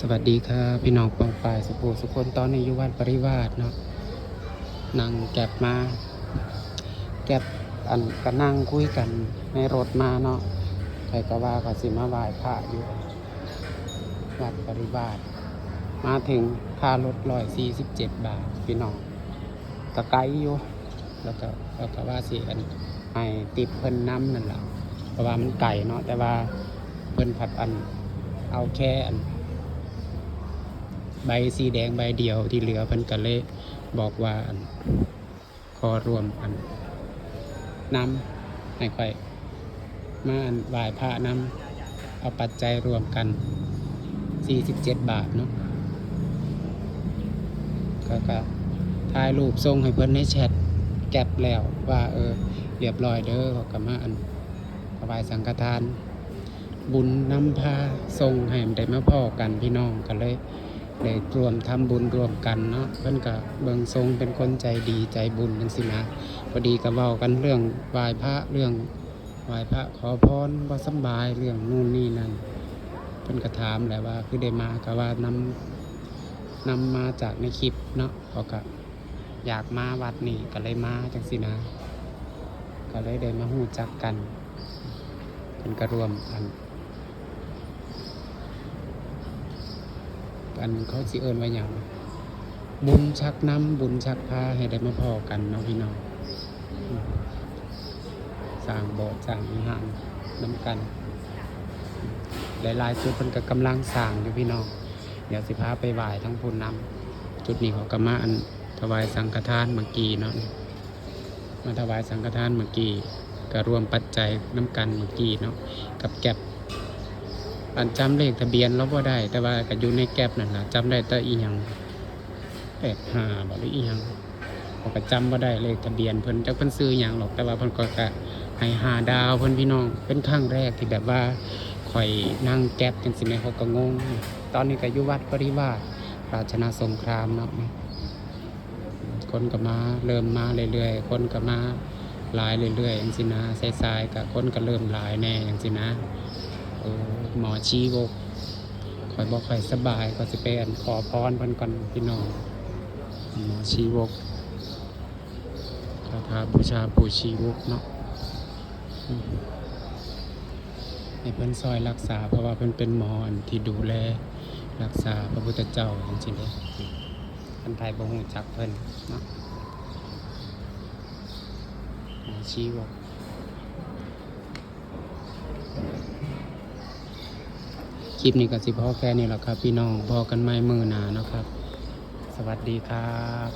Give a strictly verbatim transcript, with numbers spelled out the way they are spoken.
สวัสดีครับพี่น้องปองปายสุภูสุคน ตอนนี้อยู่วัดปริวาสเนาะ นั่งแกร็บมา แกร็บอันก็นั่งคุยกันในรถมาเนาะ ใครก็ว่าเขาสิมาไหว้พระอยู่วัดปริวาส มาถึงค่ารถร้อยสี่สิบเจ็ดบาทพี่น้อง ก็ไกลอยู่ แล้วก็ แล้วก็ว่าสิอันให้ติปเพิ่นนำนั่นล่ะ เพราะว่ามันไกลเนาะ แต่ว่าเพิ่นผัดอันเอาแค่อันใบสีแดงใบเดียว ที่เหลือเพิ่นก็เลยบอกว่าอันขอร่วมอันนำให้ค่อยมาอันไหว้พระนำ เอาปัจจัยรวมกันสี่สิบเจ็ดบาทเนาะ ก็ ก็ถ่ายรูปส่งให้เพิ่นในแชทแกร็บแล้วว่า เออ เรียบร้อยเด้อ เขาก็มาอันถวายสังฆทาน บุญนำพาส่งให้ได้มาพ้อกันพี่น้อง ก็เลยได้ร่วมทำบุญร่วมกันเนาะ เพิ่นก็เบิ่งทรงเป็นคนใจดีใจบุญจังซี้นะ พอดีก็เว้ากันเรื่องไหว้พระ เรื่องไหว้พระขอพร บ่สำบายเรื่องนู่นนี่นั่น เพิ่นก็ถามแหละว่าคือได้มา ก็ว่านำ นำมาจากในคลิปเนาะ เขาก็อยากมาวัดนี้ก็เลยมาจังซี้นะ ก็เลยได้มาฮู้จักกัน เพิ่นก็ร่วมอัน อันเขาสิเอิ้นว่าหยัง บุญชักนำ บุญชักพาให้ได้มาพ้อกันเนาะพี่น้อง อืม สร้างโบสถ์สร้างวิหารนำกัน หลายๆจุดเพิ่นก็กำลังสร้างอยู่พี่น้อง เดี๋ยวสิพาไปไหว้ทั้งพุ้นนำ จุดนี้เขาก็มาอันถวายสังฆทานเมื่อกี้เนาะ มาถวายสังฆทานเมื่อกี้ ก็รวมปัจจัยนำกันเมื่อกี้เนาะ กับแกร็บ อันจำเลขทะเบียนเราบ่ได้ แต่ว่าก็อยู่ในแกร็บนั่นล่ะ จำได้แต่อีหยัง แปดห้า บ่ หรืออีหยัง ข้อยก็จำบ่ได้เลขทะเบียนเพิ่น จักเพิ่นซื้อหยังหรอก แต่ว่าเพิ่นก็ ก็ให้ห้าดาวเพิ่นพี่น้อง เป็นครั้งแรกที่แบบว่าข้อยนั่งแกร็บจังซี้แหม ข้อยก็งง ตอนนี้ก็อยู่วัดปริวาสราชนาสงครามเนาะ คนก็มา เริ่มมาเรื่อยๆ คนก็มาหลายเรื่อยๆจังซี้นะ สายๆก็คนก็เริ่มหลายแหน่จังซี้นะ โอ้ หมอชีวก ข้อยบ่ค่อยสบาย ข้อยสิไปอันขอพรเพิ่นก่อนพี่น้อง หมอชีวก คาถาบูชาปู่ชีวกเนาะ อืม ให้เพิ่นซอยรักษา เพราะว่าเพิ่นเป็นหมออันที่ดูแลรักษาพระพุทธเจ้าจังซี้เด้ คันไผบ่ฮู้จักเพิ่นเนาะ หมอชีวก คลิปนี้ก็สิพอแค่นี้แหละครับพี่น้อง พ้อกันใหม่มื้อหน้าเนาะครับ สวัสดีครับ